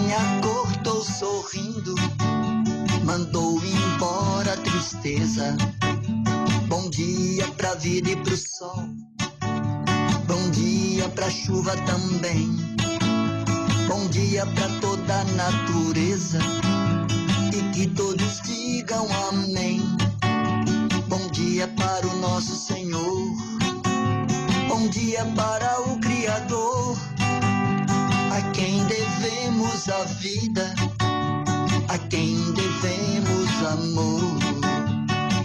Quem acordou sorrindo, mandou embora a tristeza. Bom dia pra vida e pro sol. Bom dia pra chuva também. Bom dia pra toda a natureza. E que todos digam amém. Bom dia para o nosso Senhor. Bom dia para o Criador. A quem devemos a vida, a quem devemos amor.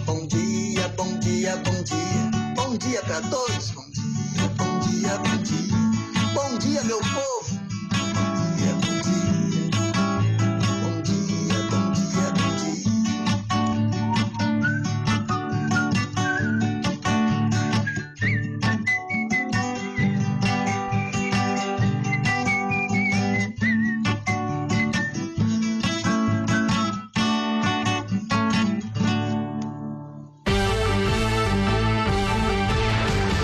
Bom dia, bom dia, bom dia. Bom dia para todos. Bom dia, bom dia, bom dia. Bom dia, meu povo. Bom dia, bom dia. Bom dia, bom dia, bom dia.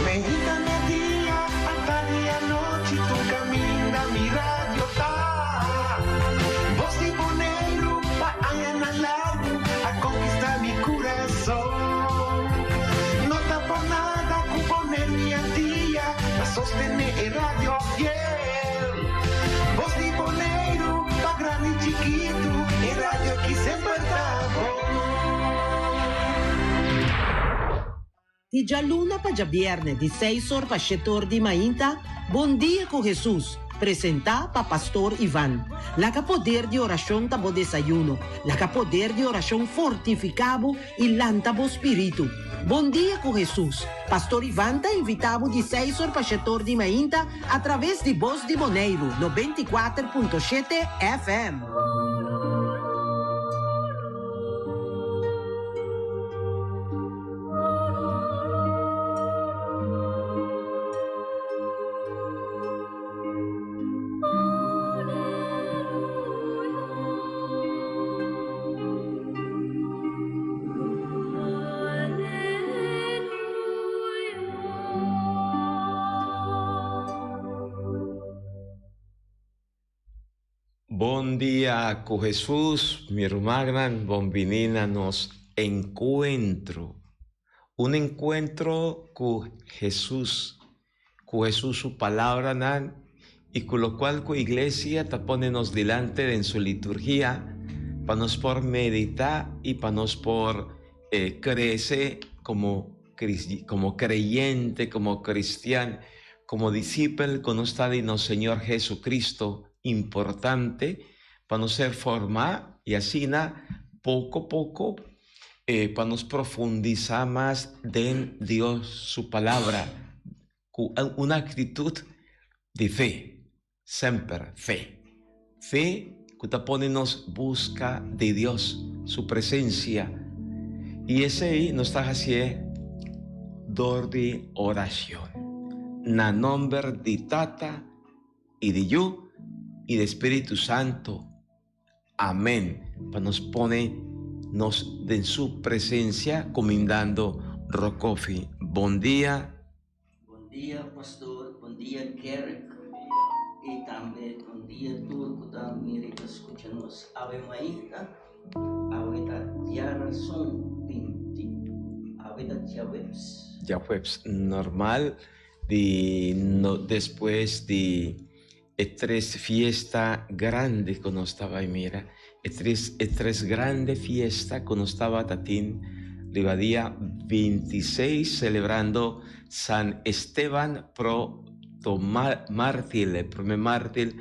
Meinta merdia, atardi anochi, tur kaminda mi radio ta. Bos di Boneiru pa añanan largu a konkistá mi kurason. No ta por nada ku Boneiru i Antia ta sostené e radio fiel. Bos di Boneiru pa grandi i chikitu, e radio aki semper ta bon. Di djaluna pa djabièrnè di seis or pa shete or di mainta, Bon Dia ku Hesus, presentá pa Pastor Ivan. Laga poder di orashon ta bo desayuno, laga poder di orashon fortifiká bo i lanta bo spiritu. Bon Dia ku Hesus, Pastor Ivan ta invitá bo di seis or pa shete or di mainta atraves di Bos di Boneiru 94.7 FM. Bon dia ku Hesus, mi rumannan, bon bini na nos enkuentro. Un enkuentro ku Hesus, ku Hesus su palabranan i ku lokual ku iglesia ta pone nos dilanti den su liturgia pa nos por meditá i pa nos por krese komo komo kreyente, komo kristian, komo disipel ku nos ta di nos Señor Jesucristo importante pa nos ser formá i asina poko poko pa nos profundisá mas den Dios su palabra ku un aktitut di fe. Semper fe. Fe ku ta pone nos buska di Dios, su presensia. I esei nos ta hasié dor di orashon. Na nomber di Tata i di Yu i di Spiritu Santu. Amen. Pa nos pone nos den su presensia kumindando Rokofi. Bon dia. Bon dia pastor, bon dia Kerk y tambe bon dia tur cu ta mira y ta scucha nos. Awe mainta, awe ta diarason 20, awe ta diahuebs. Diahuebs normal di no despues di e tres fiesta grandi cu nos ta bay mira, e tres e tres grandi fiesta cu nos tabata tin riba dia 26 celebrando San Esteban Protomártir, e prome mártir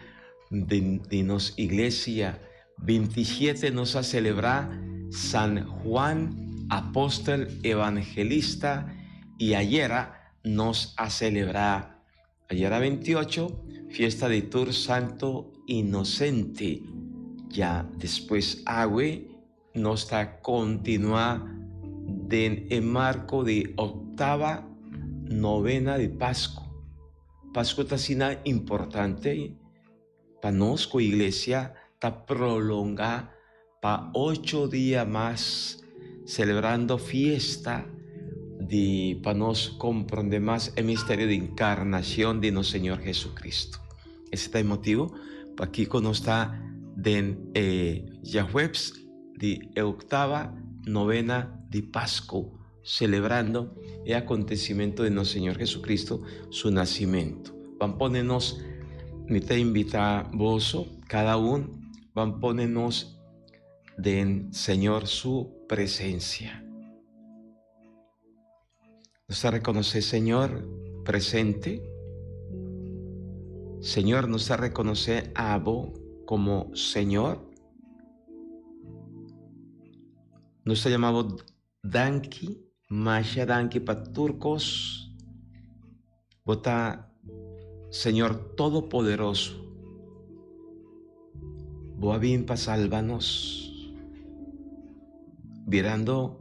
di di nos iglesia, 27 nos a celebra San Juan Apostel Evangelista y ayera nos a celebra Ayera 28, fiesta di tur santo inocente. Ya despues awe nos ta continua den e marco di octava novena di Pasco. Pasco ta asina importante pa nos cu iglesia ta prolonga pa ocho dia mas celebrando fiesta di pa nos comprende mas e misterio di encarnacion di nos Señor Jesucristo. Ese ta e motibo pakico nos ta. Den e djahuebs di e octava novena di Pascu, celebrando e acontecimento di nos Señor Jesucristo su nacimento. Ban pone nos, mi ta invita boso, cada un, ban pone nos den Señor su presencia. Nos ta reconoce Señor presente. Señor, nos ta reconoce abo como Señor. Nos ta yama bo danki, masha danki pa tur cos. Bo ta Señor Todopoderoso. Bo a bin pa salba nos. Birando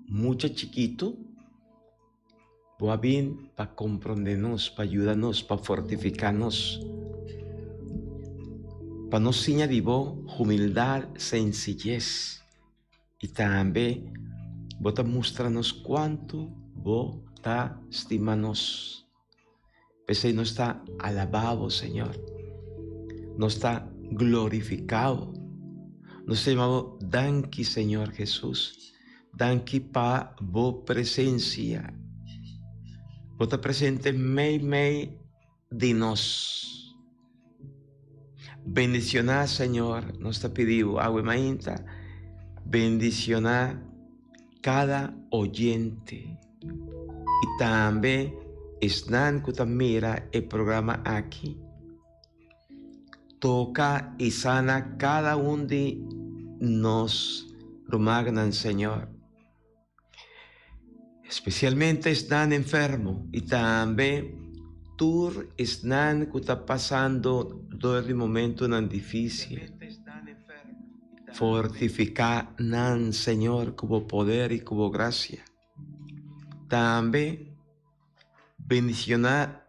mucha chikitu, bo a bin pa komprondé nos, pa yuda nos, pa fortifiká nos, pa nos siña di bo humildat, sensiyes. I tambe bo ta mustra nos kuantu bo ta stima nos. P'esei nos ta alabá bo, Señor. Nos ta glorifiká bo. Nos ta yama bo danki, Señor Hesus. Danki pa bo presensia. Bo ta presente meimei di nos. Bendicioná, Señor, nos ta pidi bo awe mainta, bendicioná cada oyente y tambe esnan cu ta mira e programa aki. Toca y sana cada un di nos rumannan, Señor. Especialmente esnan enfermo y tambe tur esnan cu ta pasando door di momentonan dificil. Fortifica nan, Señor, cu bo poder y cu bo gracia. Tambe bendiciona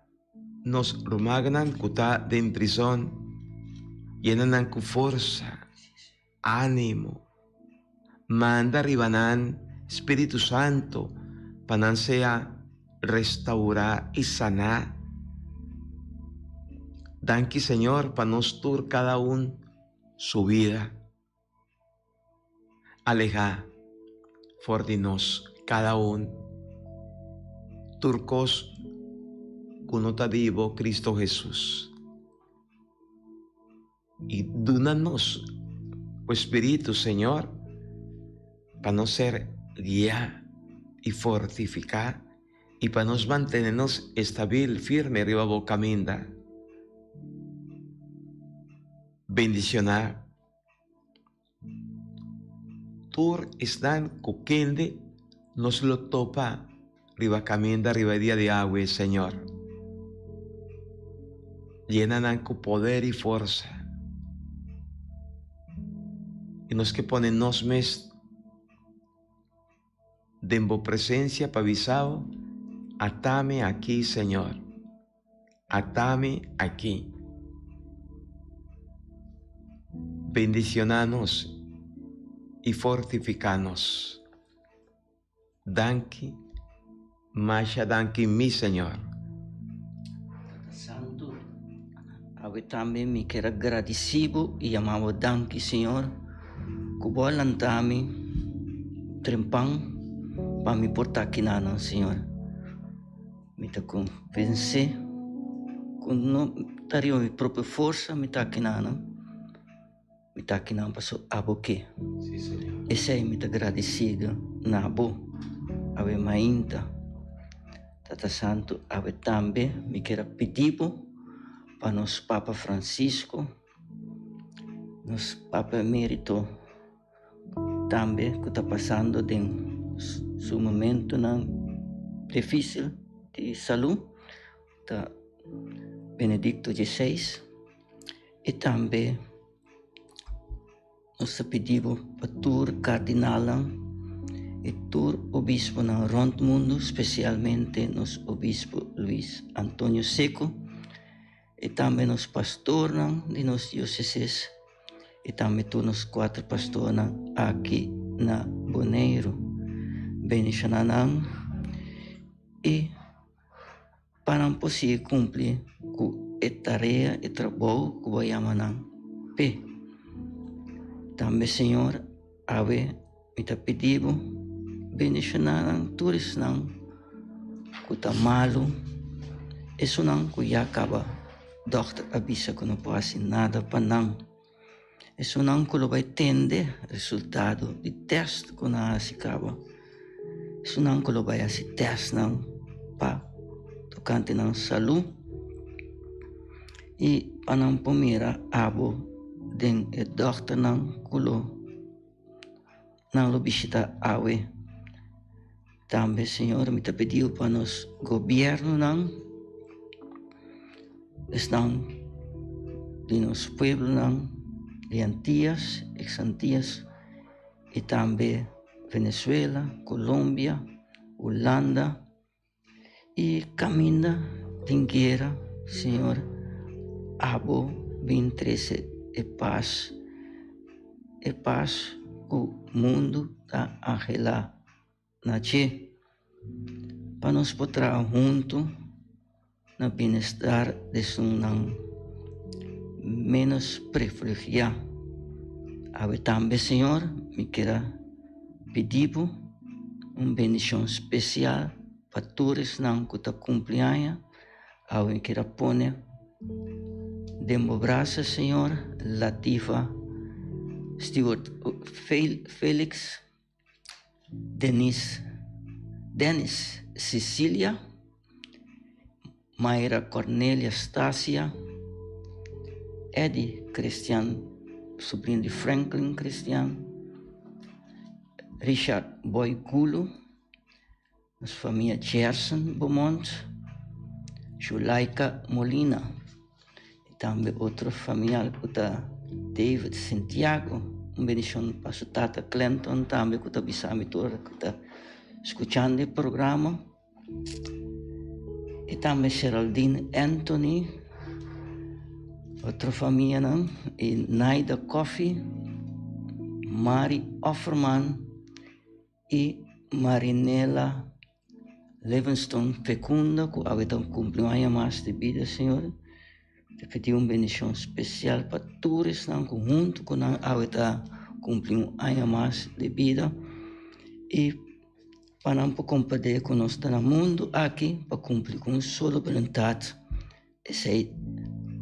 nos rumannan cu ta den prison, yena nan cu forsa. Ánimo. Manda riba nan Spiritu Santo pa nan sea restaurá i saná. Danki Señor pa nos tur kada un su bida. Alehá for di nos kada un tur kos ku no ta di bo Cristo Jesus. I duna nos bo Spiritu, Señor, pa nos ser guiá i fortifiká i pa nos mantene nos estabil, firme riba bo kaminda. Bendishoná tur esnan ku kende nos lo topa riba kaminda riba e dia di awe, Señor. Yena nan ku poder i forsa. I nos ke pone nos mes den bo presensia pa bisa bo, Atami aki, Señor. Atami aki. Bendiciona nos y fortifica nos. Danki, masha danki mi Señor. Tata Santu, awe tambe mi kier a gradici bo y yama bo danki Señor cu bo a lanta mi trempan pa mi por ta aki nanan Señor. Mi ta konvensé ku no ta riba mi propio forsa mi ta akinan, mi ta akinan pasobra abo ke. Esei mi ta gradisido na bo awe mainta. Tata Santu, awe tambe mi kier a pidi bo pa nos Papa Francisco, nos Papa Emerito, Tambe ku ta pasando den su momentunan difísil di salú ta Benedicto xvi i tambe nos ta pidi bo pa tur kardinalnan i tur obisponan rònt mundu spesialmente nos obispo Luis Antonio Seco i tambe nos pastornan di nos diosesis. I tambe tur nos kuater pastornan aki na Boneiru. Bendishoná nan i pa nan por sigui kumpli ku e tarea, e trabou ku bo a yama nan p'e. Tambe Señor, awe mi ta pidi bo bendishoná nan tur esnan ku ta malu, esunnan ku ya kaba dòkter a bisa ku no por hasi nada pa nan, esunnan ku lo bai tende resultado di tèst ku nan a hasi kaba, esunnan ku lo bai hasi tèstnan pa tokante nan salú i pa nan por mira abo den e dòkternan ku lo nan lo bishita awe. Tambe Señor mi ta pidi pa nos gobiernonan, esnan di nos pueblonan di Antias, ex Antias y tambe Venezuela, Colombia, Hulanda y caminda tin guera, Señor abo bin trece e paz, e paz cu mundo ta anhela. Na dje, pa nos por traha huntu na bienestar di esunnan ménos privilegiá. Awe tambe, Señor, mi kier a pidi Bo un bendishon spesial pa tur esnan ku ta kumpli aña. Awe mi kier a pone den Bo brasa, Señor, Latifa Stewart Felix. Denise, Dennis Cecilia, Mayra Cornelia Stasia, Eddie Christian, sobrino di Franklin Christian, Richard Boy Gulu, nos famia Gerson Beaumont, Julaika Molina y tambe otro familiar cu ta David Santiago. Un bendicion pa su tata Clinton tambe cu ta bisa mi tur cu ta scuchando e programa. Y tambe Geraldine Anthony, otro famianan y Naida Coffee, Mari Offerman. Y Marinela Livingstone Fecunda cu awe ta cumpli un aña mas di bida Señor. Ta pidi un bendicion special pa tur esnan cu hunto cu nan awe ta cumpli un aña mas di bida y pa nan por comprende cu nos ta na mundo aki pa cumpli cu un solo boluntad, esey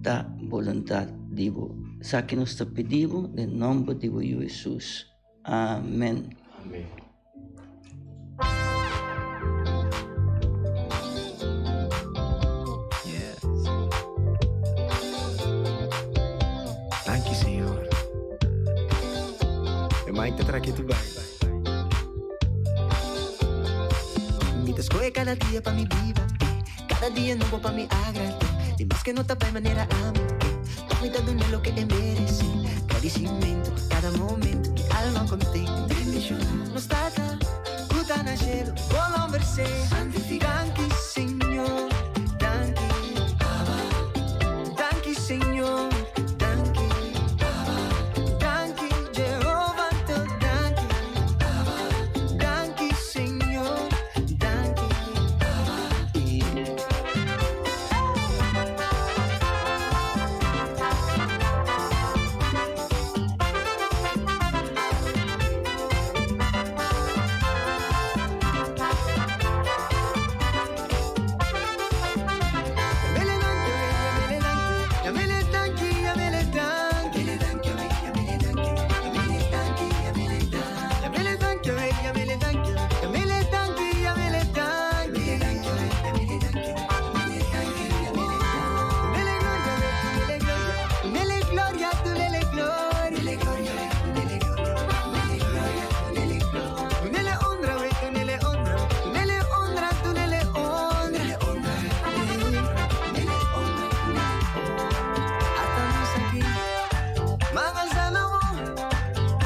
ta boluntad di bo. Esaki nos ta pidi bo den nomber di bo Yu Jesus. Amen. Amen. Yes. Danki Señor. E mic ta traki tu bai. Mi ta scoge cada dia pa mi biba. Cada dia nobo pa mi agrada. Di mas que no ta bai manera ami. Toch mi ta duna loke e merece. Gradicimento cada momento. Mi alma contento. Bendiciona nos Tata cu ta na cielo. Bo nomber sea santifica. Danki Señor. Danki Abba. Danki Señor. Danki Abba. Danki Jehovah. Danki Abba. Danki Señor. Danki Abba.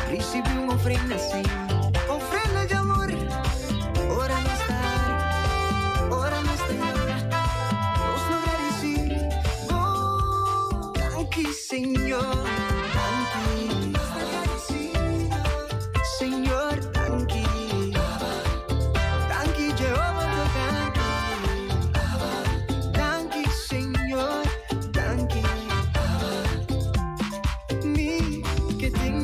Recibi un ofrenda, Señor, ofrenda di amor. Ora nos ta hari, ora nos ta yora, nos lo gradici. Oh, danki, Señor, danki. Nos ta gradicido, Señor, danki. Danki, Jehovah, danki. Danki, Señor, danki. Mi ke tin.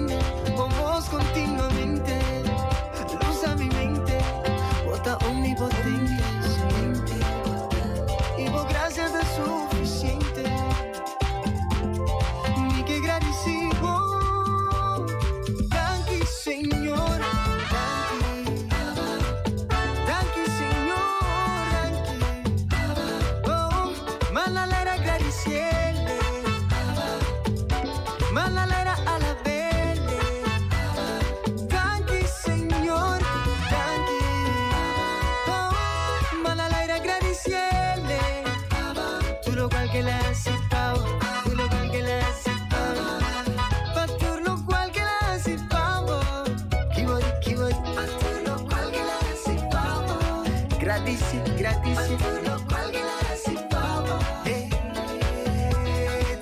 Malalera a la bele. Danki Señor, danki. Oh, Malalera gradiciele. Tur locual que la hace pa bo, tur locual que la hace pa bo. Pa tur locual que la hace pa bo. Kibori, kibori. Pa tur locual que la hace pa bo. Gradici, gradici. Pa tur locual que la hace pa bo. Eh,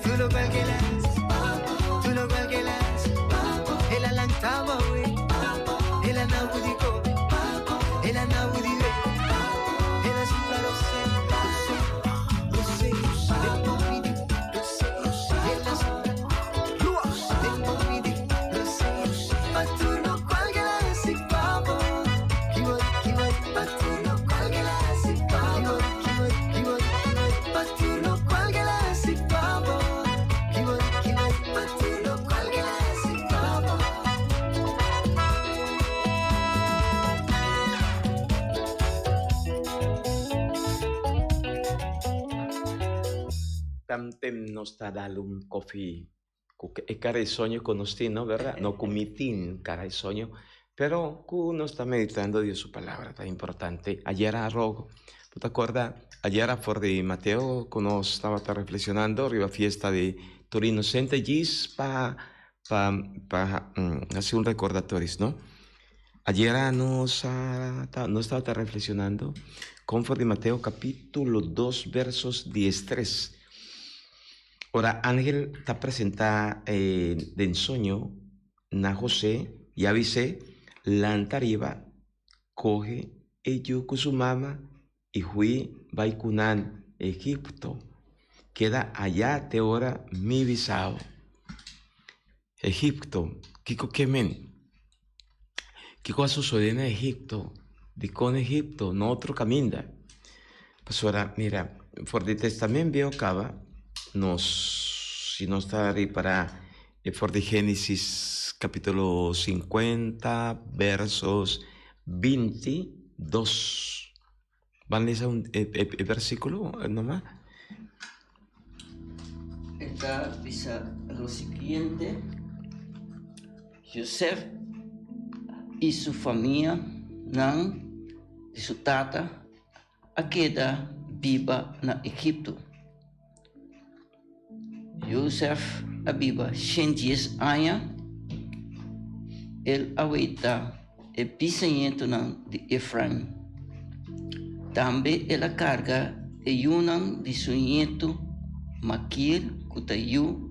tur locual que la hace pa bo. Tur locual que la hace pa bo. El a lanta bo, eh. El a nabu di kobe. El a nabu di be. El a supla rosé, rosé, rosé. Den bomi di rosé. El a supla den bomi di rosé. Pa tur locual que la hace pa bo. Kibori, kibori. Pa tur locual que la hace pa bo. Kibori, kibori, kibori. Pa tur locual que la hace pa bo. Kibori, kibori. Pa tur locual que la hace pa bo. Tantem nos ta dal un koffie ku e kara di soño ku nos tin, no berdad? No ku mi tin kara di soño, pero ku nos ta meditando Dios su palabra ta importante. Ayer a rogo, bo ta acorda ayer a for di Mateo ku nos tabata reflexionando riba fiesta di Tur Inocente djis pa pa pa haci un recordatoris, no? Ayer a nos a ta nos tabata reflexionando kon for di Mateo capitulo dos versos diestres. Ora angel ta presenta den soño na José y a bis'é, Lanta riba, coge e yu cu su mama y hui bai cu nan Egipto. Keda aya te ora mi bisao. Egipto, kico ke men? Kico a sucede na Egipto? Dicon Egipto, no otro caminda? Pasobra, mira, for di Testament Bieu caba, nos, si nos ta ripara for di Genesis capitulo 50 versos 22. Ban lesa un e e versiculo nomás. E ta bisa lo siguiente, Josef i su famianan di su tata a keda biba na Egipto. Josef a biba shen dies aña. El a weita e bisañetonan di Efraim. Tambe el a karga e yunan di su ñetu Makir ku ta yu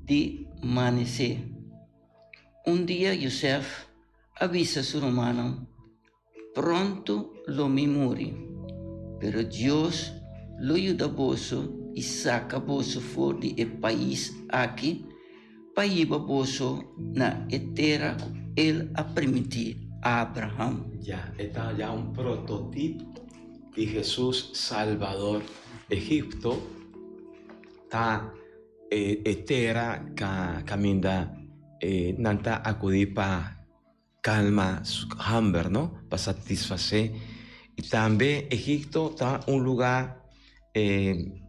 di Manese. Un dia Josef a bisa su rumannan, Pronto lo mi muri, pero Dios lo yuda boso i saka boso for di e pais aki pa hiba boso na e tera ku el a primintí Abraham. Ya, e ta ya un prototipo di Jesus Salbador. Egipto ta e tera kaminda nan ta akudí pa Calma su hamber, no? Pa satisface. Y tambe Egipto ta un lugar eh,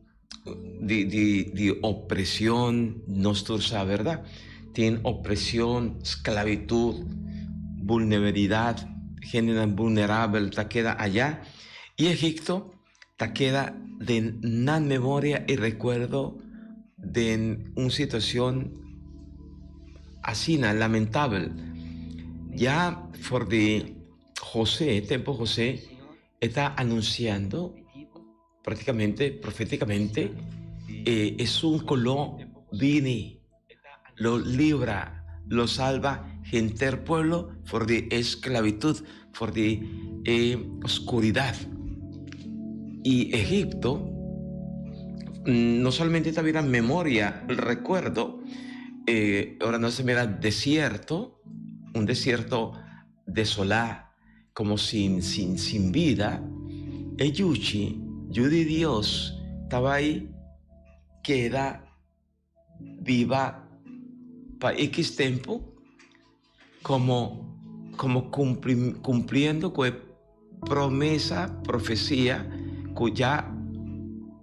di, di, di opresion, nos tur sa, verdad? Tin opresion, sclavitud, vulnerabilidad, hendenan vulnerabel ta keda allá. Y Egipto ta keda den nan memoria y recuerdo den un situacion asina lamentabel. Ya for di José, tempo José, e ta anunciando practicamente, profeticamente, e esun cu lo bini, lo libra, lo salba henter pueblo for di e sclavitud, for di e oscuridad. Y Egipto no solamente ta bira memoria, recuerdo, ora nos ta mira desierto, un desierto desolá, como sin, sin, sin bida, e yuchi, yu di Dios, ta bai keda biba pa X tempu komo komo kumpliendo ku e promesa, profesia ku ya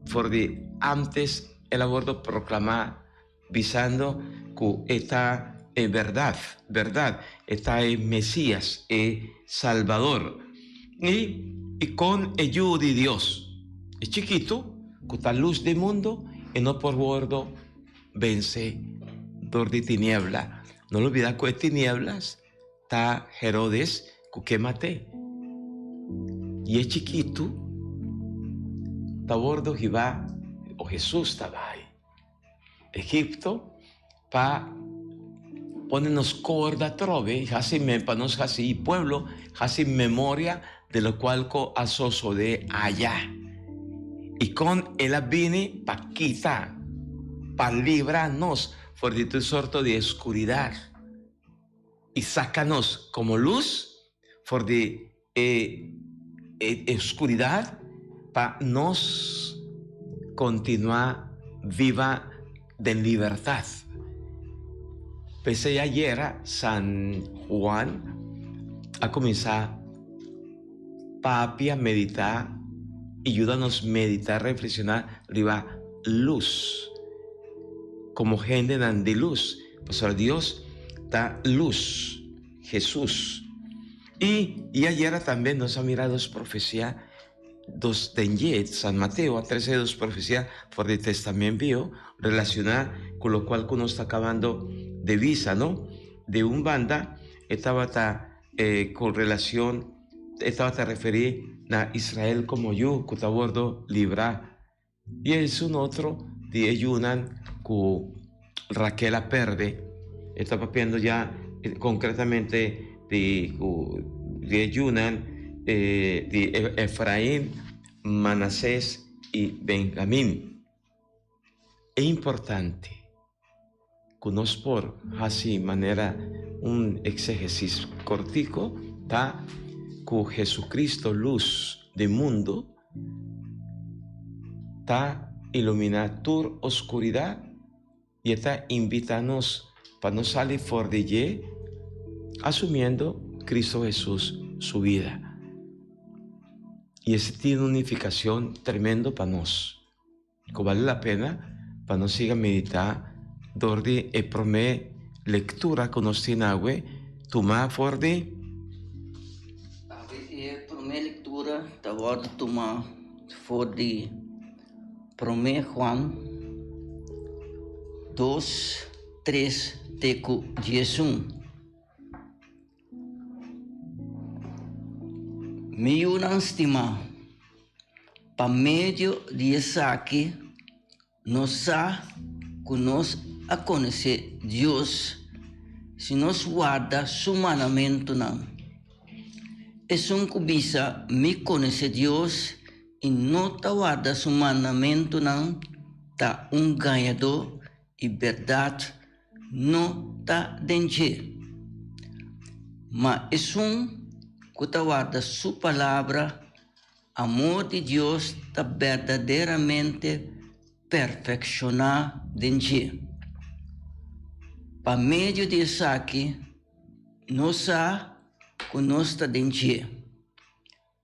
for di antes el a wordo proklamá bisando. ku e ta e bèrdat, bèrdat, e ta e Mesias, e Salbador. I i kon e Yu di Dios, e chikitu ku ta lus di mundu, e no por wòrdu vense dor di tiniebla. No lubida ku e tinieblas ta Herodes ku ke mat'é. I e chikitu ta wòrdu hibá, o Hesus ta bai Egipto pa pone nos korda atrobe i hasi pa nos hasi i pueblo hasi memoria de lokual ku a sosodé aya. I kon el a bini pa kita, pa libra nos for di tur sorto di eskuridat i saka nos komo lus for di e e oscuridad pa nos continua viva den libertad. P'esei ayera San Juan a cuminsa papia, medita y yuda nos medita, reflexiona riba luz como hendenan di luz, pasobra Dios ta luz, Jesus. I i ayera tambe nos a mira dos profesia, dos den dje, San Mateo a trese dos profesia for di Testament Bieu relaciona cu locual cu nos ta acabando de bisa, no? De un banda e tabata e con relacion, e tabata referi na Israel como yu cu ta wordo libra. I esun otro di e yunan ku Raquel a perde. E ta papiando ya konkretamente di ku di e yunan di Efrain, Manases i Benjamin. E importante ku nos por hasi manera un exégesis kortiko ta ku Jesucristo lus di mundu ta iluminá tur oskuridat i e ta invitá nos pa nos sali for di dje asumiendo Cristo Jesus su bida. I esei tin un nifikashon tremendo pa nos. Ku bale la pena pa nos siga meditá dor di e promé lektura ku nos tin awe tumá for di. Awe e promé lektura ta wòrdu tumá for di Promé Juan dos, tres te ku diesun. Mi yunan stimá, pa medio di esaki nos sa ku nos a konosé Dios si nos warda su mandamentunan. Esun ku bisa, Mi konosé Dios i no ta warda su mandamentunan ta un gañadó i bèrdat no ta den dje. Ma esun ku ta warda su palabra, amor di Dios ta berdaderamente perfekshoná den dje. Pa medio di esaki nos sa ku nos ta den dje.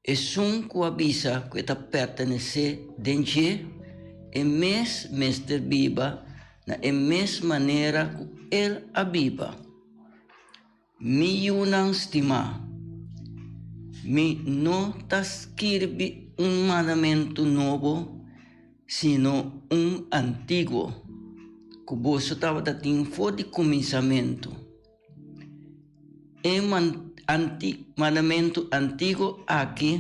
Esun ku a bisa ku e ta pertenesé den dje, e mes mester biba na e mes manera ku el a biba. Mi yunan stimá, mi no ta skirbi un mandamentu nobo, sino un antiguo, ku boso tabata tin for di kuminsamentu. E mandamentu antiguo aki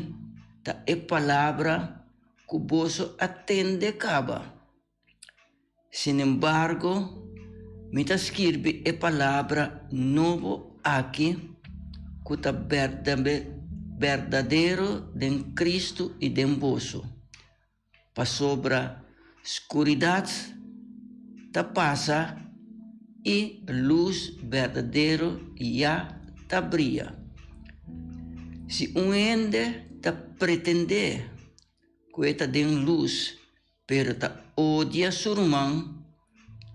ta e palabra ku boso a tende kaba. Sinembargo, mi ta skirbi e palabra nobo aki ku ta berdadero den Kristu i den boso. Pasobra skuridat ta pasa i lus berdadero ya ta bria. Si un hende ta pretendé ku e ta den lus pero ta odia su ruman,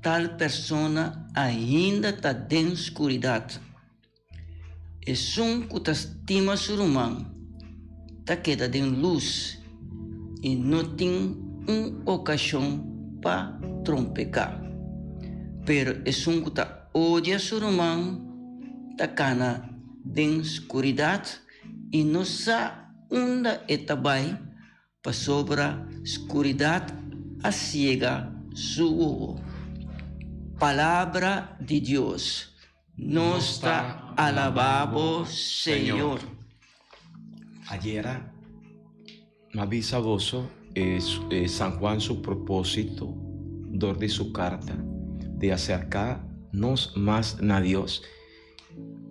tal persona ainda ta den skuridat. Esun ku ta stima su ruman ta keda den lus i no tin un okashon pa trompeká. Pero esun ku ta odia su ruman ta kana den skuridat i no sa unda e ta bai, pasobra skuridat a siega su wowo. Palabra di Dios. Nos ta alabá bo, Señor. Ayera m'a bisa boso e San Juan su propósito dor di su karta di aserká nos mas na Dios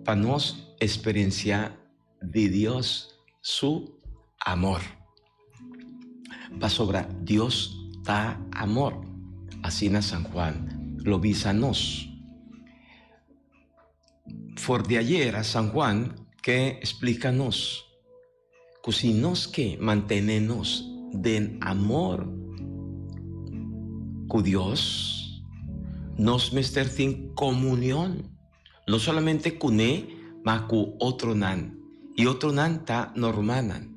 pa nos eksperensiá di Dios su amor. Pasobra Dios ta amor, asina San Juan lo bisa nos. For di ayera San Juan ke splika nos ku si nos ke mantene nos den amor ku Dios, nos mester tin komunion No solamente kuné, ma ku otronan, i otronan ta no rumannan.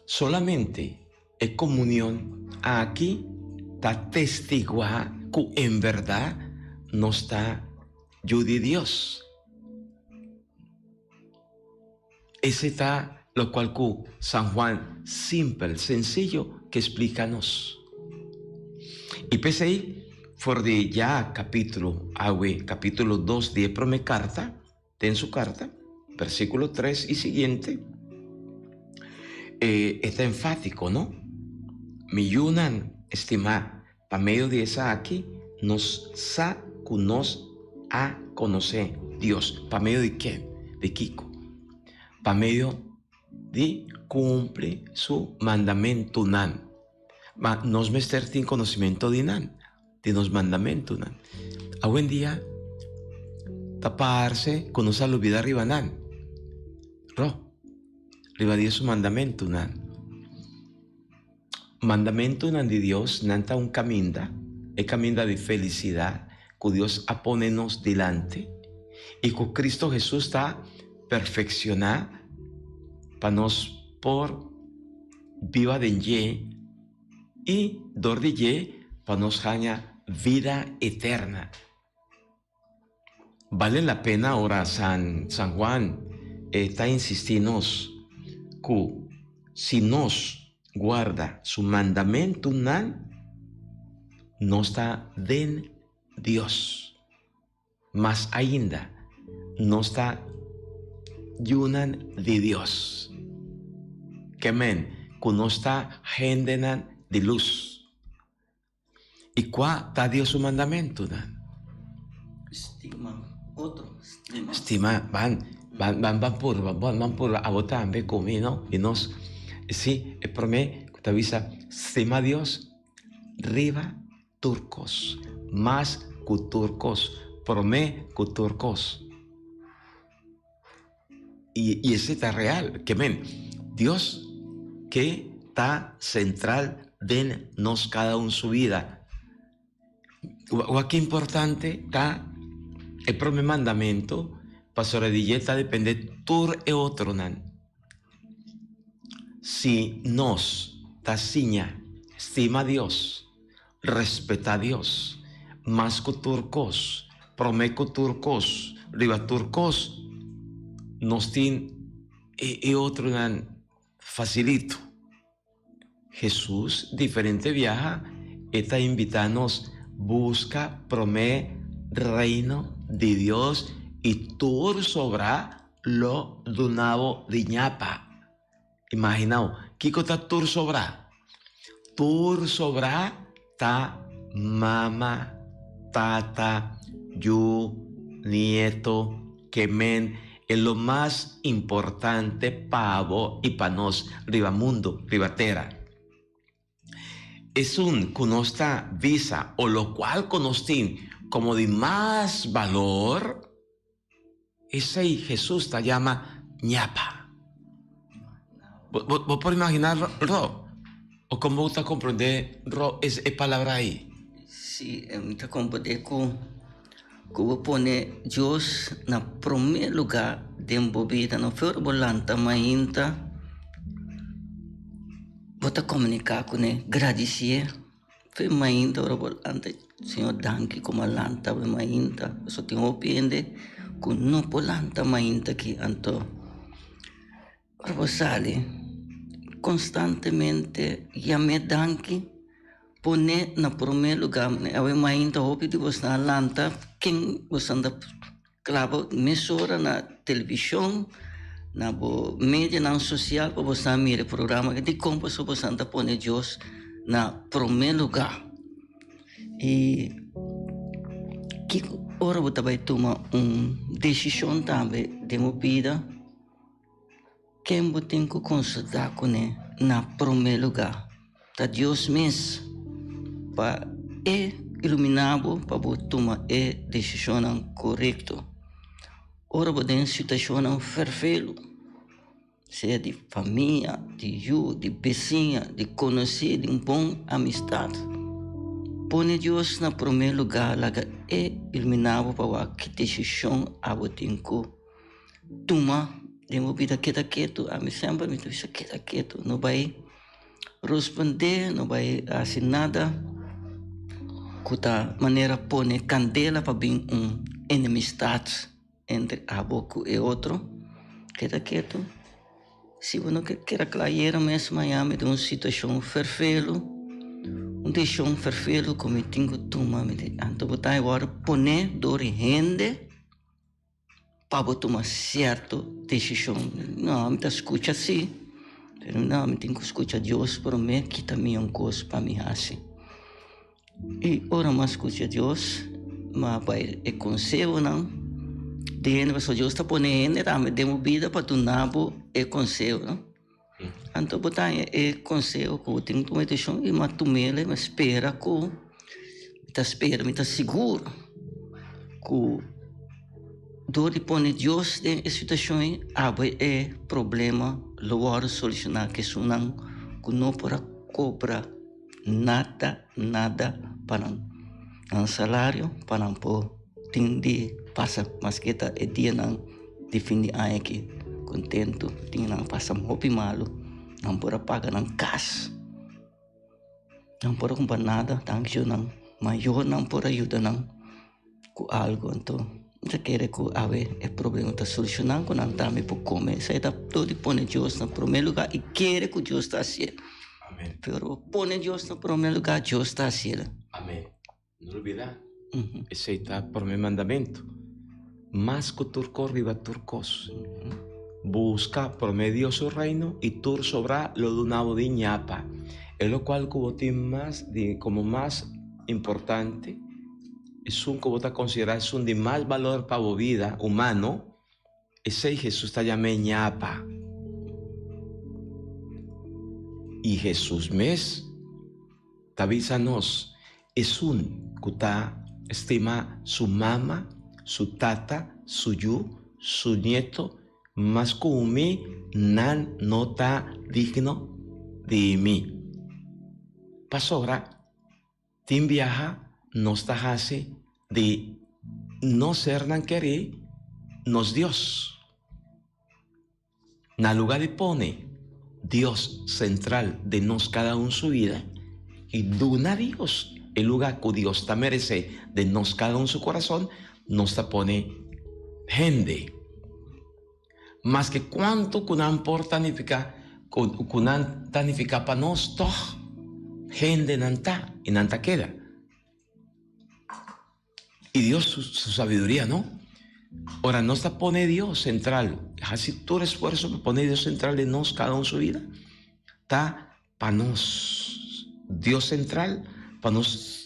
Solamente e komunion aki ta testiguá ku en bèrdat nos ta yu di Dios. Ese ta lokual ku San Juan simpel, sensiyo ke splika nos. I p'esei, for di ya kapítulo awe, kapítulo dos di e promé karta, den su karta, versíkulo tres i siguiente, e ta enfátiko, no? Mi yunan estimá, Pa medio di esaki nos sa ku nos a konosé Dios. Pa medio di ken? Di kiko? Pa medio di kumpli su mandamentunan. Ma nos mester tin konosementu di nan, di nos mandamentunan. Awendia ta parse ku nos a lubida riba nan. Ro, riba di su mandamentunan. Mandamentunan di Dios nan ta un kaminda, e kaminda di felisidat ku Dios a pone nos dilanti i ku Kristu Hesus ta perfekshoná pa nos por biba den dje i dor di dje pa nos haña vida eterna. Bale la pena ora San San Juan e ta insistí nos ku si nos guarda su mandamentunan, nos ta den Dios. Mas ainda, nos ta yunan di Dios. Ke men ku nos ta hendenan di lus. I kua ta Dios su mandamentunan? Stima otro, stima. Stima, ban, ban, ban, ban purba, ban, ban purba, abo tambe ku mi, no? I nos, si, e promé ku ta bisa, stima Dios riba tur kos, mas ku tur kos, promé ku tur kos. I, i esei ta real, ke men, Dios ke ta sentral den nos kada un su bida. Wak ki importante ta e prome mandamentu, pasobra di dje ta depende tur e otronan. Si nos ta siña stima Dios, Respetá Dios mas ku tur kos, promé ku tur kos, riba tur kos, nos tin e otronan fasilito. Hesus diferente biaha e ta invitá nos buska promé Reino di Dios i tur sobrá lo duna bo di ñapa. Imaginao, kiko ta tur sobrá? Tur sobrá ta mama, tata, yu, nieto, ke men e lo mas importante pa bo i pa nos riba mundu, riba tera. Esun ku nos ta bisa o lokual ku nos tin komo di mas balor, Esei Hesus ta yama ñapa. Bo, bo, bo por imaginá ro? O kon bo ta komprondé ro es e palabra ei? Sí, mi ta komprondé ku ku bo pone Dios na promé lugá den bo bida. No for bo lanta mainta, bo ta komuniká kuné, gradisié. Fe mainta ora bo lanta. Señor danki ku mi a lanta awe mainta pasobra tin hopi hende ku no por lanta mainta aki anto ora bo sali konstantemente yam'é danki pone na promé lugá awe mainta hopi di bosnan a lanta ken boso ta Klaba mesora na televishon, na bo medianan sosial pa bosan mira e programa aki. Dikon pasobra bosan ta pone Dios na promé lugá? I kiko ora bo ta bai tuma un desishon tambe den bo bida? Ken bo tin ku konsultá kuné na promé lugá? Ta Dios mes. Pa e iluminá bo pa bo tuma e desishonnan korekto. Ora bo den situashonnan ferfelu, sea di famia, di yu, di besiña, di konosí, di un bon amistat, pone Dios na promé lugá. Laga e iluminá bo pa wak ki desishon abo tin ku Tuma den bo bida keda ketu. Ami semper mi ta bisa keda ketu. No bai rospondé, no bai hasi nada ku ta manera pone kandela pa bin un enemistat entre abo ku e otro. Keda ketu. Si bo no ke keda kla ayera mes Miami den un situashon ferfelu, un desishon ferfelu ku mi tin ku tuma. Mi di anto bo ta wòrdu pone dor di hende. Pa bo tuma sierto desishon. No, mi ta skucha sí, pero no, mi tin ku skucha Dios promé kita mi un kos pa mi hasi. I ora mi a skucha Dios, mi a bai e konsehonan di hende, pasobra Dios ta pone hende tambe den bo bida pa duna bo e konseho, no. Anto bo ta haña e konseho ku bo tin ku tuma e desishon i mi a tum'el i mi a spera ku, mi ta spera, mi ta sigur ku dor di pone Dios den e situashon ei abo e problema lo wòrdu solushoná ku esunnan ku no por a kobra nada nada pa nan nan salario pa nan por tin di pasa maske ta e dianan di fin di aña aki kontentu tin nan pasa hopi malu nan por a paga nan kas nan por a kumpra nada danki Dios nan mayornan por a yuda nan ku algu anto mi ta kere ku awe e problema ta solushoná ku nan tambe por kome esei ta tur di pone Dios na promé lugá i kere ku Dios ta hasié pero pone Dios na promé lugá Dios ta hasié. No lubidá, esei ta promé mandamentu. Mas ku tur kos riba tur kos. Buska promé Dios su reino i tur sobrá lo duna bo di ñapa. E lokual ku bo tin mas di komo mas importante, esun ku bo ta konsiderá esun di mas balor pa bo bida humano, Esei Hesus ta yam'é ñapa. I Hesus mes ta bisa nos, Esun ku ta stima su mama, su tata, su yu, su nieto mas ku mi, nan no ta digno di mi. Pasobra Tin biaha nos ta hasi di nos sernan kerí nos Dios. Na luga di pone Dios sentral den nos kada un su bida i duna Dios e luga ku Dios ta meresé den nos kada un su kurason, nos ta pone hende. Maske kuantu ku nan por ta nifiká ku nan ta nifiká pa nos, tòg hende nan ta i nan ta keda. I Dios su sabiduria, no? Ora nos ta pone Dios sentral, hasi tur esfuerso pa pone Dios sentral den nos kada un su bida, ta pa nos Dios sentral, pa nos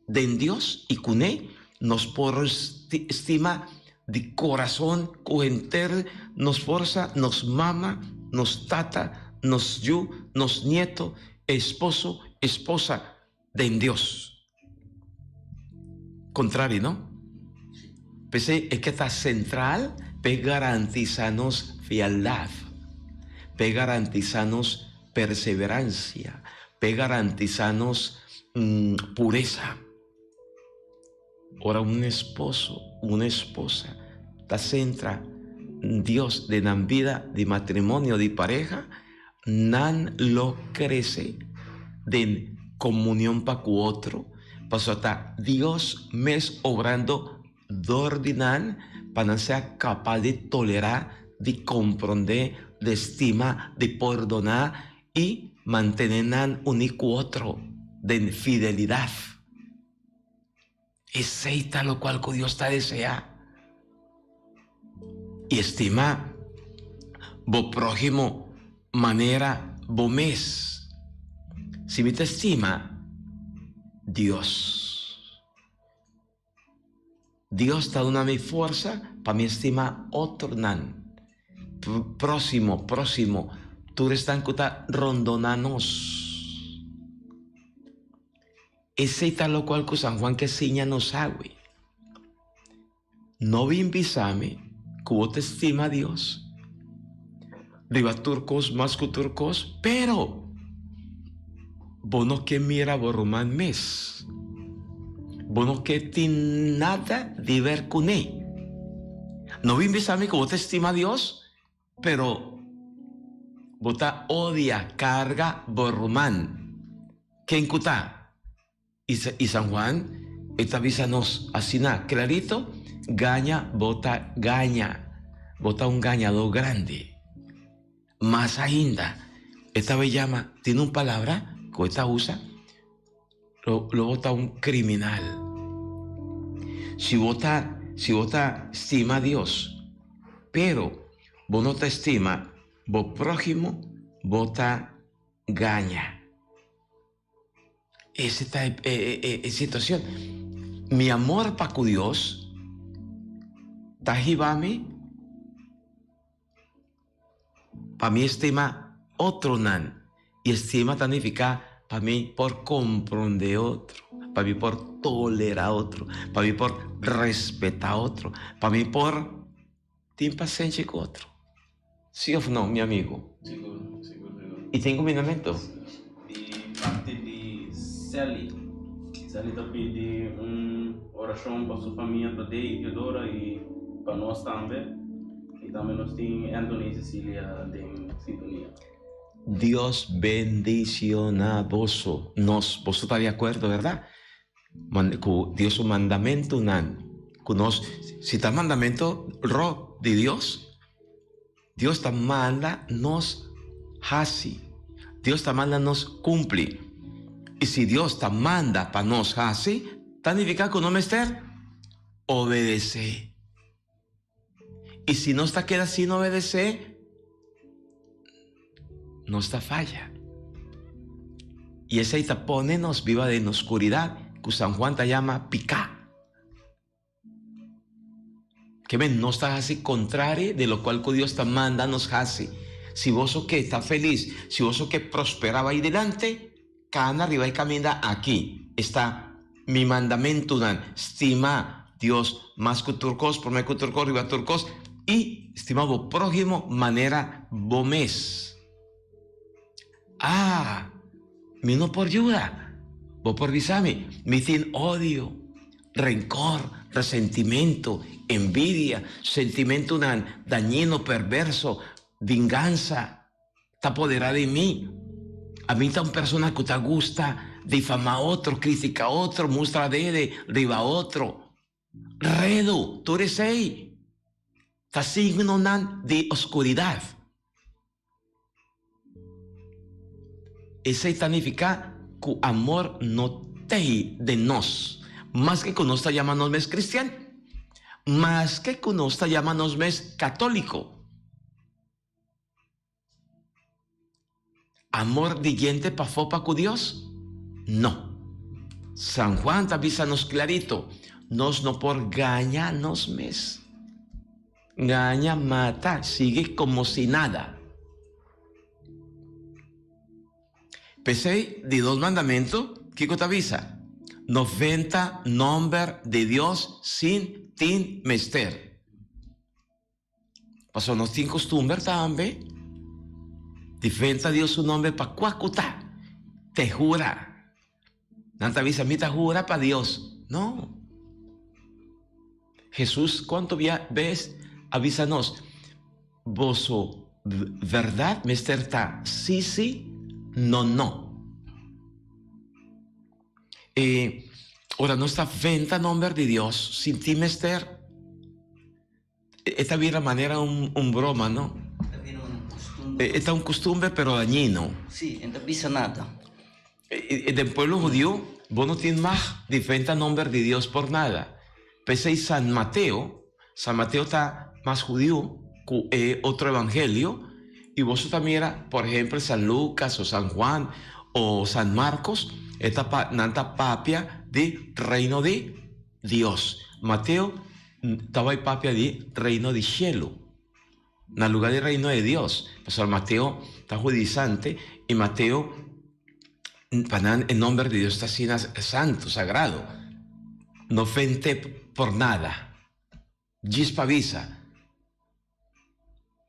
Den Dios i kuné nos por stima di korason ku henter nos forsa nos mama, nos tata, nos yu, nos nieto, esposo, esposa den Dios. Kontrari, no? P'esei e ke ta sentral p'e garantisa nos fieldat, p'e garantisa nos perseveransia, p'e garantisa nos puresa. Ora un esposo, un esposa ta sentra Dios den nan bida di matrimonio, di pareha, nan lo krese den komunion pa ku otro. Pasobra ta Dios mes obrando dor di nan pa nan sea kapas di tolerá, di komprondé, di stima, di pordoná i mantené nan uní ku otro den fidelidat. Esei ta lokual ku Dios ta deseá. I stima bo próhimo manera bo mes. Si mi ta stima Dios, Dios ta duna mi forsa pa mi stima otronan. Prósimo, prósimo, tur esnan ku ta rondoná nos. Esei ta lokual ku San Juan ke siña nos awe. No bin bisa mi ku bo ta stima Dios riba tur kos mas ku tur kos, pero bo no ke mira bo ruman mes. Bo no ke tin nada di ber kuné. No bin bisa mi ku bo ta stima Dios, Pero bo ta odia carga bo ruman. Ken cu ta? Y San Juan e ta bisa nos asina clarito, gaña bo ta gaña. Bo ta un gañador grandi. Mas ainda, e ta bay yama, tin un palabra cu e ta usa, lo lo bo ta un criminal. Si bo ta si bo ta stima Dios, pero bo no ta stima bo próhimo, bo ta gaña. Ese ta e e e e situacion. Mi amor pa cu Dios ta hiba mi Pa mi estima otronan, i estima ta nifiká pa mi por komprondé otro, pa mi por tolerá otro, pa mi por respetá otro, pa mi por tin pasenshi ku otro. Sí òf no, mi amigu? Sigur, sigur, sigur. I tin kuminamentu? Di parti di Sally. Sally ta pidi un orashon pa su famia Tadei, Teodora i pa nos tambe. I tambe nos tin Anthony i Cecilia den sintonia. Dios bendiciona boso. Nos, boso ta di acuerdo, verdad? Cu Dios su mandamentonan, cu nos, si ta mandamento ro di Dios, Dios ta manda nos haci. Dios ta manda nos cumpli. I si Dios ta manda pa nos haci, ta nifica cu no mester obedece. I si nos ta keda sin obedesé, nos ta faya. I esei ta pone nos biba den oskuridat ku San Juan ta yama piká. Ke men nos ta hasi kontrario di lokual ku Dios ta manda nos hasi. Si boso ke ta felis, si boso ke prosperá bai dilanti, Kana riba e kaminda aki esta mi mandamentunan, stima Dios mas ku tur kos, promé ku tur kos, riba tur kos, i stima bo próhimo manera bo mes. Ah, mi no por yuda. Bo por bisa mi, mi tin odio, renkor, resentimentu, envidia, sentimentunan dañino, perverso, vingansa. Ta poderá di mi. Ami ta un persona ku ta gusta difamá otro, kritiká otro, mustra dede riba otro. Redu, tur esei ta signonan di oskuridat. Esei ta nifiká ku amor no t'ei den nos. Maske ku nos ta yama nos mes kristian, maske ku nos ta yama nos mes katóliko. Amor di djente pafó pa ku Dios? No. San Juan ta bisa nos klarito, nos no por gaña nos mes. Gaña, mata, sigui komo si nada. P'esei, di dos mandamentu, kiko ta bisa? No venta nòmber di Dios sin tin mester. Pasobra nos tin costumber tambe di venta Dios su nomber pa cua cu ta. Te jura. Nan ta bisa, mi ta jura pa Dios. No. Jesus cuanto bia bes a bisa nos, boso verdad mester ta si si, no no. E. Ora nos ta venta nomber di Dios sin tin mester, e ta bira manera un, un broma, no? Ta bira un costumber. E ta un costumber pero dañino. Sí, e no ta bisa nada. E den pueblo hudiu bo no tin mag di venta nomber di Dios por nada. P'esei San Mateo, San Mateo ta mas hudiu ku e otro evangelio, i boso ta mira por ehempel San Lucas o San Juan o San Marcos, e ta pa nan ta papia di reino di Dios. Mateo ta bai papia di reino di shelu na luga di reino di Dios, pasobra Mateo ta hudizante i Mateo pa nan e nomber di Dios ta asina santo, sagrado. No fente por nada. Djis pa bisa,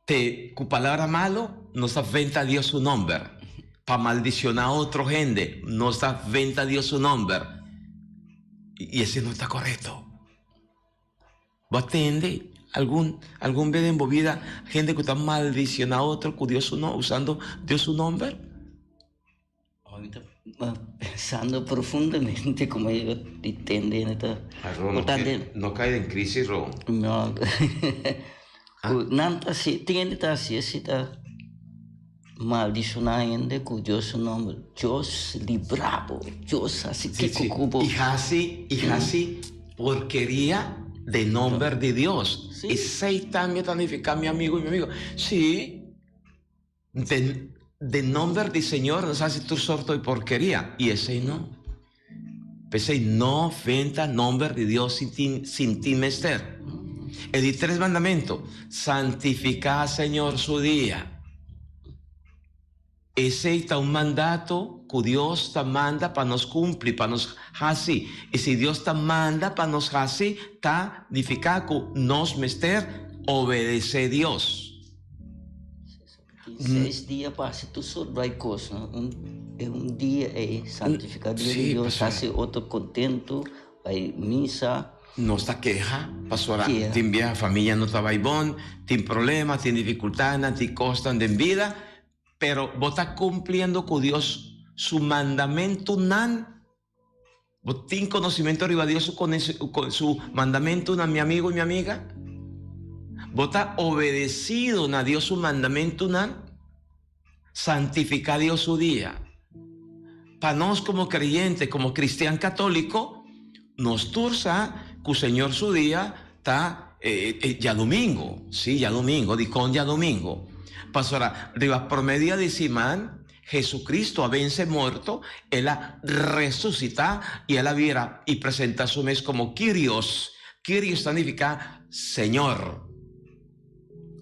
te ku palabra malo nos ta venta Dios su nomber, pa maldiciona otro hende nos ta venta Dios su nomber, y ese no ta corecto. Bo a tende algun algun bes den bo bida hende ku ta maldiciona otro ku Dios su nomber, usando Dios su nomber? Mi ta pensando profundamente como yo di tende no ta Ro, no, no kai den crisis, Ro. No. Ku nan ta hasi, tin hende ta hasi esi ta maldishoná hende ku Dios su nòmber. Dios libra bo, Dios hasi kiko ku bo. I hasi, i hasi porkeria den nòmber di Dios. Esei tambe ta nifiká mi amigu i mi amiga. Sí. Den den nomber di Señor nos haci tur sorto di porkeria y esey no. P'esey no venta nomber di Dios sin tin sin tin mester. E di tres mandamento, santifica Señor su dia. Esey ta un mandato cu Dios ta manda pa nos cumpli, pa nos haci. Y si Dios ta manda pa nos haci, ta nifica cu nos mester obedece Dios. Seis dia pa hasi tur sort bai kos, no? Un, e un dia ei santifiká dia di Dios, hasi otro kontentu, bai misa. Nos ta keha pasobra tin biaha famia no ta bai bon, tin problema, tin difikultatnan, tin kosnan den bida, pero bo ta kumpliendo ku Dios su mandamentunan. Bo tin conocimento riba Dios su su mandamentunan, mi amigo y mi amiga? Bo ta obedecido na Dios su mandamentunan? Santifica Dios su dia. Pa nos como creyente, como cristian católico, nos tur sa cu Señor su dia ta djadomingo. Sí, djadomingo. Dicon djadomingo? Pasobra riba prome dia di siman, Jesucristo a vence morto, el a resucita y el a bira y presenta su mes como Kyrios. Kyrios ta nifica Señor.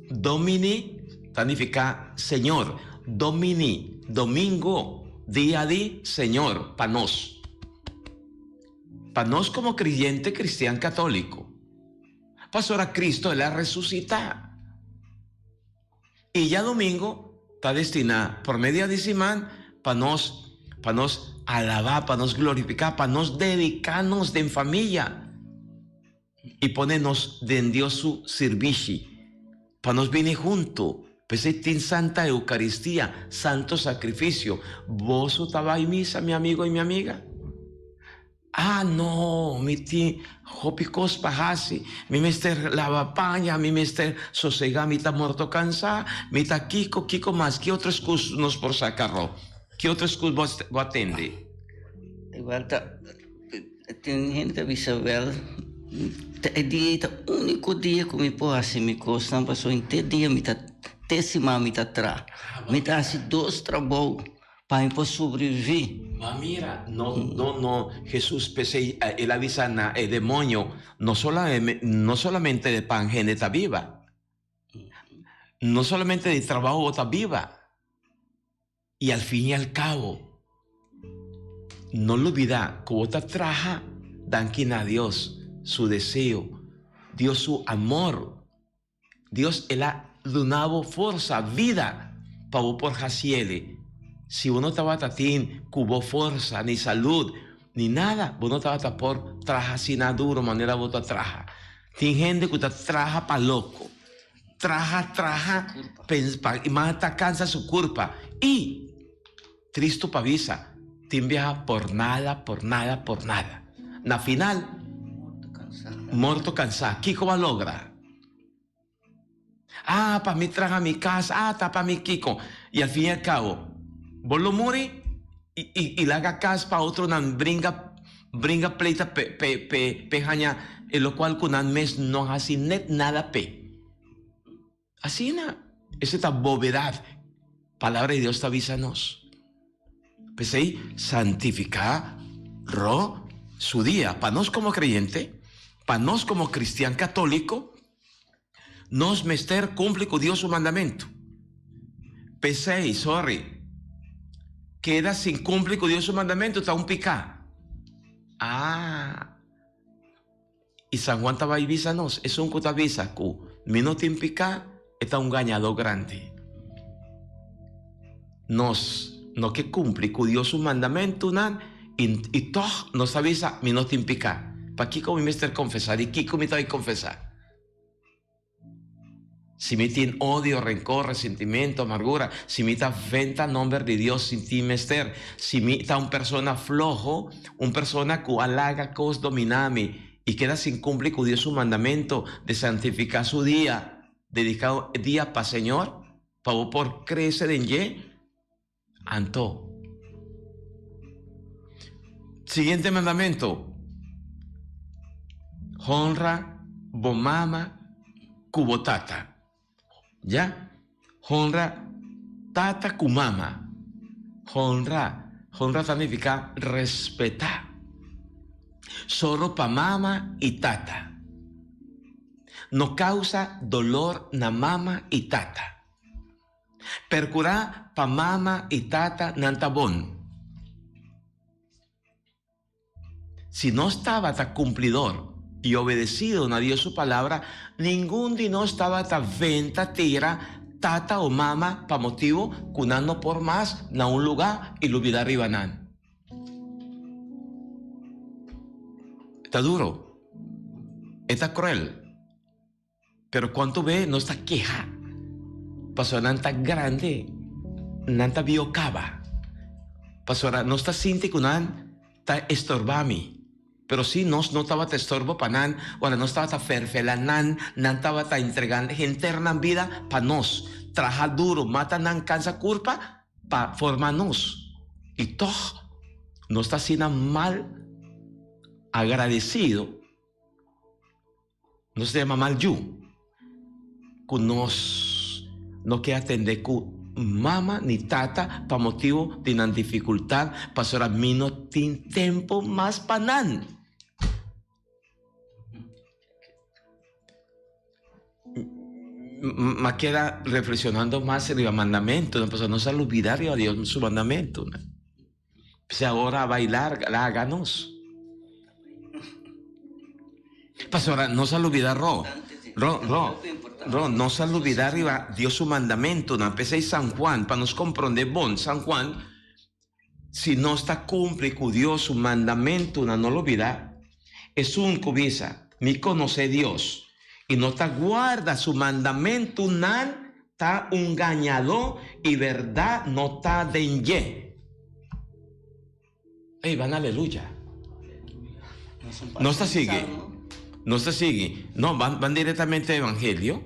Domini ta nifica Señor. Domini, domingo, dia di Señor pa nos. Pa nos como creyente cristian catolico. Pasobra Cristo el a resucita. I djadumingu ta destiná promé dia di siman pa nos pa nos alabá, pa nos glorifiká, pa nos dediká nos den famia i pone nos den Dios su sirbishi, pa nos bini huntu. P'esei tin Santa Eukaristia, Santo Sakrifisio. Boso ta bai misa, mi amigo i mi amiga? Ah no, mi tin hopi kos pa hasi, mi mester laba paña, mi mester sosegá, mi ta morto kansá, mi ta kiko, kiko mas, ki otro eskus nos por saka ro? Ki otro eskus bo bo a tende? Igual ta, tin hende ta bisa wèl, ta e dia ei ta úniko dia ku mi por hasi mi kosnan pasobra henter dia mi ta, te siman mi ta traha, mi ta hasi dos trabou. Pa mi por sobreviví. Ma mira, no, no, no, Jesús p'esei el a bisa na e demoño, no no solamente de pan hende ta biba, no solamente di trabao bo ta biba, y al fin y al cabo, no lubida cu bo ta traha danki na Dios su deseo, Dios su amor. Dios el a duna bo forsa, vida, pa bo por haciele. Si bo no tabata tin cu bo forsa, ni salud, ni nada, bo no tabata por traha asina duro manera bo ta traha. Tin hende cu ta traha pa loco. Traha, traha, pa y mas ta cansa su curpa. Y, tristo pa bisa, tin biaha por nada, por nada, por nada. Na final, morto cansá. Kico bo a logra? Ah, pa mi traha mi cas, ah, ta pa mi kico. Y al fin y al cabo, bo lo muri y, y, y laga cas pa otronan bringa, bringa pleita pe, pe, pe, pe haña e locual cu nan mes no haci net nada p'e. Asina, ese ta bobedad. Palabra di Dios ta bisa nos. P'esei, santifiká ro su dia. Pa nos komo kreyente, pa nos komo kristian katóliko, nos mester kumpli ku Dios su mandamentu. P'esei, sorry, keda sin kumpli ku Dios su mandamentu ta un piká. Ah! I San Juan ta bai bisa nos, esun ku ta bisa ku mi no tin piká, e ta un gañadó grandi. Nos no ke kumpli ku Dios su mandamentunan i i tòg nos ta bisa mi no tin piká. Pakiko mi mester konfesá? Di kiko mi ta bai konfesá? Si mi tin odio, rencor, resentimiento, amargura, si mi ta venta nomber di Dios sin tin mester, si mi ta un persona floho, un persona cu a laga cos domina mi y keda sin cumpli cu Dios su mandamento de santifica su dia, dedica e dia pa Señor, pa bo por crece den dje, anto. Siguiente mandamento, Honra bo mama ku bo tata. Ya? Honra tata ku mama. Honra. Honra ta nifiká respetá. Sòru pa mama i tata. No kausa dolor na mama i tata. Percurá pa mama i tata nan ta bon. Si nos tabata cumplidor i obedecido na Dios su Palabra, ningun di nos tabata venta tira tata o mama pa motibo cu nan no por mas na un lugá i lubidá riba nan. Ta duro. E ta cruel. Pero cuanto be nos ta keha pasobra nan ta grandi, nan ta bio caba. Pasobra nos ta sinti cu nan ta estorba mi. Pero si nos no tabata estorbo pa nan, ora nos tabata ferfela nan, nan tabata entrega henter nan bida pa nos. Traha duro, mata nan, cansa curpa pa forma nos. Y toch nos ta asina mal agradecido. Nos ta yama mal yu ku nos no ke atendé ku mama ni tata pa motibu di nan difikultat, pasobra mi no tin tempu mas pa nan. M'a keda reflekshonando mas riba mandamentunan, pasobra nos a lubida riba Dios su mandamentunan. P'esei awor a bai larga, laga nos. Pasobra nos a lubida ro, ro, ro, ro, nos a lubida riba Dios su mandamentunan. P'esei San Juan, pa nos komprondé bon San Juan, si nos ta kumpli ku Dios su mandamentunan, no lubida, esun ku bisa, Mi konosé Dios, i no ta guarda su mandamentunan, Ta un gañadó y berdad no ta den dje. Ey, ban aleluya. Nos ta sigui. Nos ta sigui. No, ban, ban directamente evangelio.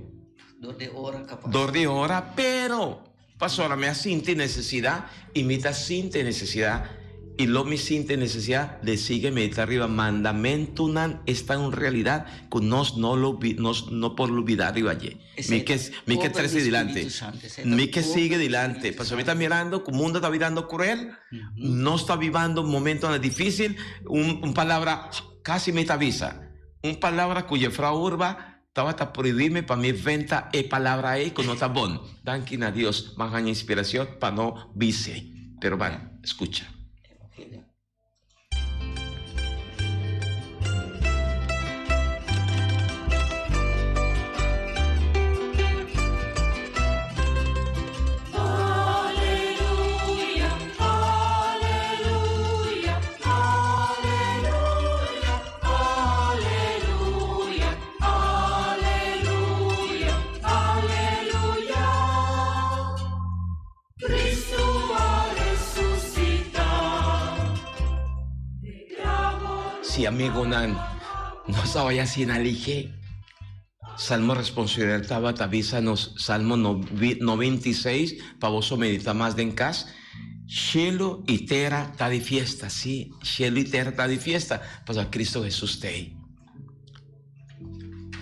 Dor di ora capaz. Dor di ora, pero Pasobra mi a sinti necesidad y mi ta sinti necesidad y lo mi sinti necesidad de sigui medita riba mandamentunan esta un realidad cu nos no lo nos no por lubida riba dje. Mi ke mi ke trece dilanti. Mi ke sigui dilanti pasobra mi ta mirando cu mundo ta birando cruel, nos ta bibando momentonan dificil, un palabra casi mi ta bisa, un palabra cu Jefrouw Urba Tabata prohibí mi pa mi venta e palabra ei ku no ta bon. Danki na Dios, m'a haña inspiracion pa no bis'e. Pero ban, scucha. Aleluya, aleluya, aleluya, aleluya, aleluya. Cristo a resucitá. Si amigonan, nos a bai asina lihé. Salmo responsorial tabata bisa nos Salmo 96 pa boso medita mas den kas, Shelu i tera ta di fiesta, sí, shelu i tera ta di fiesta, pasobra Cristo Hesus ta ei.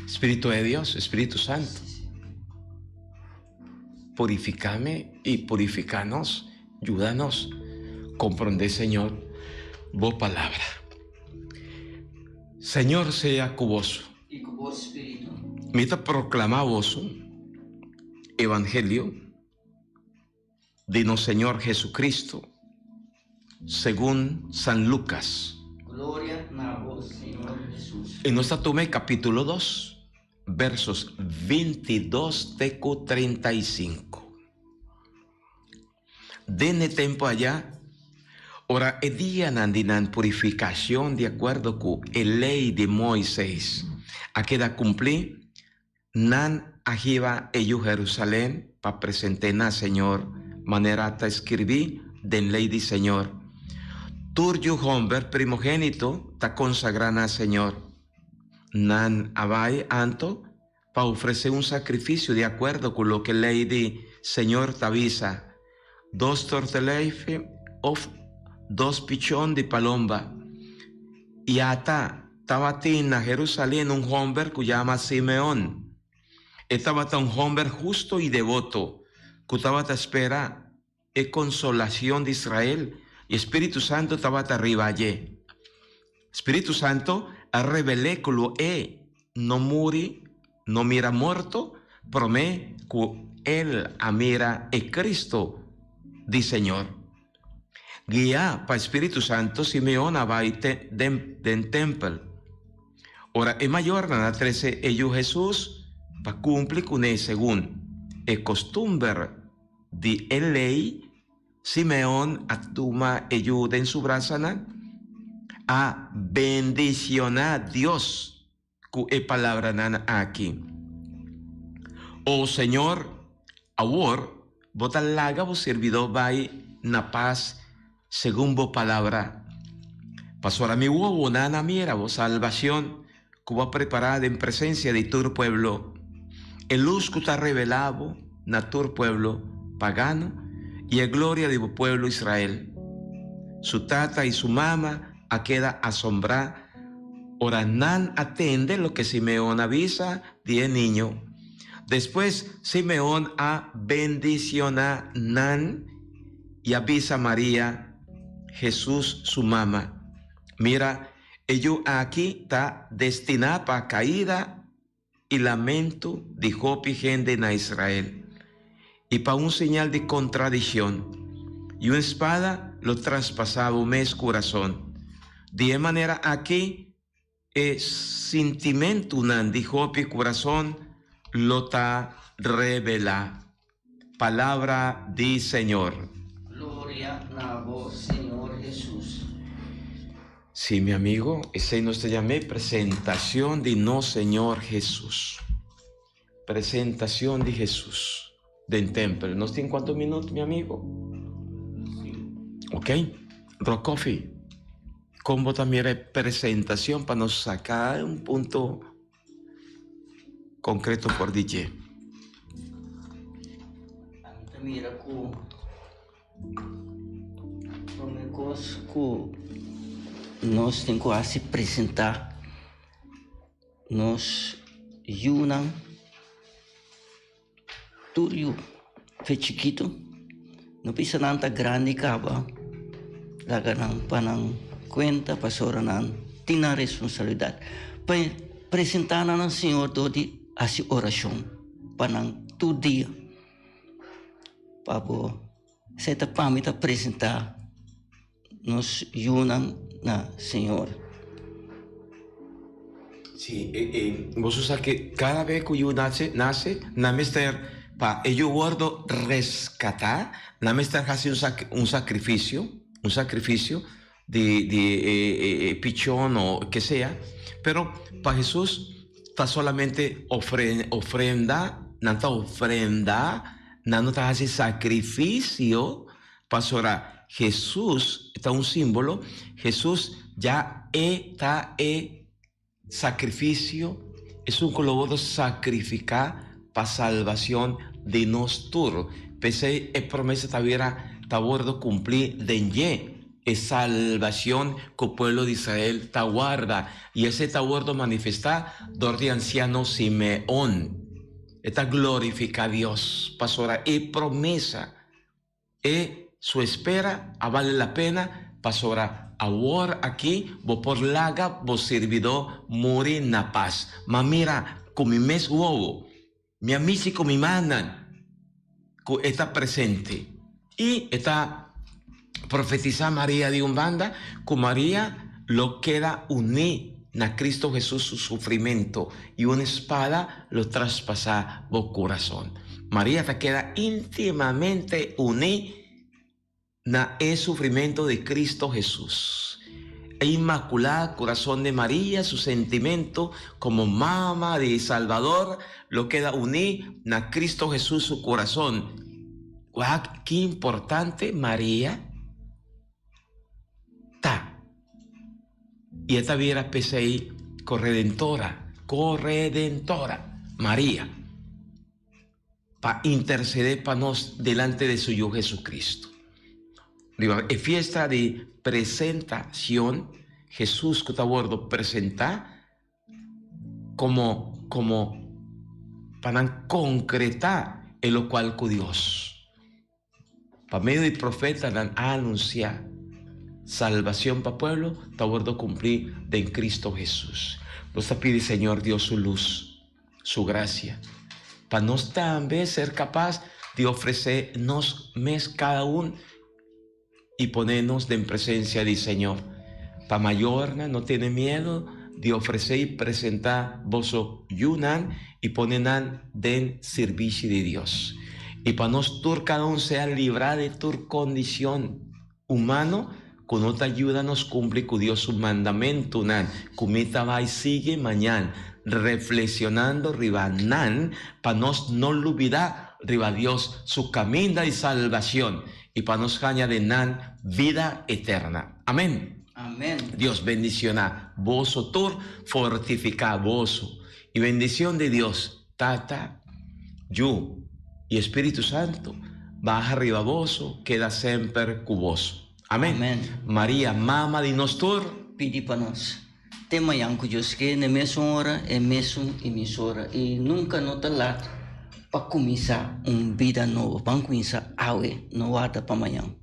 Spiritu de Dios, Spiritu Santo, purificame i purifica nos, yuda nos comprende, Señor, bo palabra. Señor sea cu boso. I ku bo spiritu. Mi ta proclama boso evangelio di nos Señor Jesucristo segun San Lucas. Gloria na bo, Señor Jesus. I nos ta tuma e capítulo dos, versos 22 te cu 35. Den e tempu ayá, ora e dianan di nan purifikashon di akuerdo ku e Lei di Moises a keda kumplí, nan a hiba e yu Herusalen pa present'é na Señor, manera ta skirbí den Lei di Señor, Tur yu hòmber primogénito ta konsagrá na Señor. Nan a bai anto pa ofresé un sakrifisio di akuerdo ku loke lei di Señor ta bisa, dos torteleife òf dos pichon di palomba. I ata, tabatin na Herusalen un hòmber ku yama Simeon. E tabata un hòmber hustu i deboto ku tabata spera e konsolacion di Israel i Spiritu Santo tabata riba dje. Spiritu Santo a revel'é ku lo e no muri, no mira morto, promé ku el a mira e Cristo di Señor. Guiá pa Spiritu Santo, Simeon a bai den tempel. Ora e mayornan a trese e yu Hesus pa kumpli kuné segun e kostumber di e lei, Simeon a tuma e yu den su brasanan, a bendicioná Dios cu e palabranan aki, O Señor, awor bo ta laga bo sirbidó bai na pas segun bo palabra, pasobra mi wowonan a mira bo salbacion cu bo a prepará den presencia di tur pueblo, e luz cu ta revelá bo na tur pueblo pagano i e gloria di bo pueblo Israel. Su tata i su mama a keda asombrá ora nan a tende loke Simeon a bisa di e niño. Despues Simeon a bendicioná nan i a bisa Maria, Hesus su mama, Mira, E yu aki ta destiná pa kaida i lamentu di hopi hende na Israel, i pa un señal di kontradikshon, i un spada lo traspasá bo mes kurason. Di e manera aki e sintimentunan di hopi kurason lo ta revelá. Palabra di Señor. Gloria na bo Señor Jesus. Sí, mi amigo, esei nos ta yam'é presentacion di nos Señor Jesus. Presentacion di Jesus den tempel. Nos tin cuanto minuut, mi amigo? Ok, Rock Coffee, con bo ta mira e presentacion pa nos saca un punto Concreto for di dje. Ami ta mira ku prome kos ku nos tin ku hasi presentá nos yunan Tur yu fe chikitu no bisa nan ta grandi kaba laga nan pa nan kuenta pasobra nan tin nan responsabilidat pa presenta nan na Señor dor di hasi orashon pa nan tur dia pa bo esei ta pa mi ta presenta nos yunan na Señor. Sí, e, e, boso sa ke kada bes ku yu nase, nase, nan mester pa e yu wordo reskatá, nan mester hasi un sak, un sakrifisio, un sakrifisio di, di e, e, e pichon o ke sea. Pero pa Hesus ta solamente ofre, ofrenda, nan ta ofrenda, nan no ta hasi sakrifisio pasobra. Hesus ta un símbolo, Hesus ya e ta e sakrifisio, esun ku lo wòrdu sakrifiká pa salbashon di nos tur. P'esei e promesa ta bira ta wòrdu kumplí den dje, e salbashon ku pueblo di Israel ta warda, i esei ta wòrdu manifestá dor di ansiano Simeon. E ta glorifiká Dios pasobra e promesa. E su espera a bale la pena pasobra awor aki bo por laga bo sirbidó muri na pas. Ma mira, ku mi mes wowo, mi a mishi ku mi mannan ku e ta presente. I e ta profetisá Maria di un banda ku Maria lo keda uní na Cristo Hesus su sufrimentu i un spada lo traspasá bo kurason. Maria ta keda íntimamente uní na e sufrimentu di Cristo Hesus. E Inmakulá Kurason di Maria, su sentimentu komo mama di Salbador lo keda uní na Cristo Hesus su kurason. Wak ki importante Maria ta! I e ta bira p'esei Corredentora, Corredentora, Maria, pa intercedé pa nos delante de su Yu Jesucristo. Riba e fiesta di Presentacion, Jesus cu ta wordo presentá como, como pa nan concretá e locual cu Dios. Pa medio di profetanan a anunsiá, Salbacion pa pueblo ta wordo cumplí den Cristo Jesús. Nos ta pidi Señor Dios su luz, su gracia, pa nos tambe ser capaz di ofrecé nos mes cada un y pone nos den presencia di Señor. Pa mayornan no tene miedo di ofrecé y presentá boso yunan y pone nan den sirbishi di Dios. Y pa nos tur cada un sea librá di tur condicion humano cu no ta yuda nos cumpli cu Dios su mandamentunan cu mi ta bay sigui mañan reflexionando riba nan pa nos no lubida riba Dios su caminda di salbacion y pa nos haña den nan bida eterna. Amen. Amen. Dios bendiciona boso tur, fortifica boso. Y bendicion di Dios, Tata, Yu y Espíritu Santo baha riba boso, keda semper cu boso. Amen. Amen. Maria, Mama di nos tur. Pidi pa nos. Te mañan cu Dios ke, n'e mesun ora, e mesun emisora. Y nunca no ta lat pa cuminsa un bida nobo. Ban cuminsa awe, no warda pa mañan.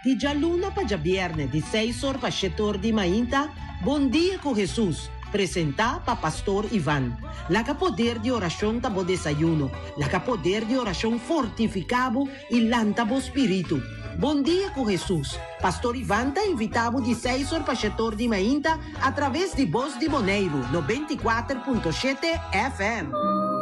Di djaluna pa djabièrnè di seis or pa shete or di mainta, Bon Dia ku Hesus, presentá pa Pastor Ivan. Laga poder di orashon ta bo desayuno, laga poder di orashon fortifiká bo i lanta bo spiritu. Bon Dia ku Hesus, Pastor Ivan ta invitá bo di seis or pa shete or di mainta atraves di Bos di Boneiru, 94.7 FM.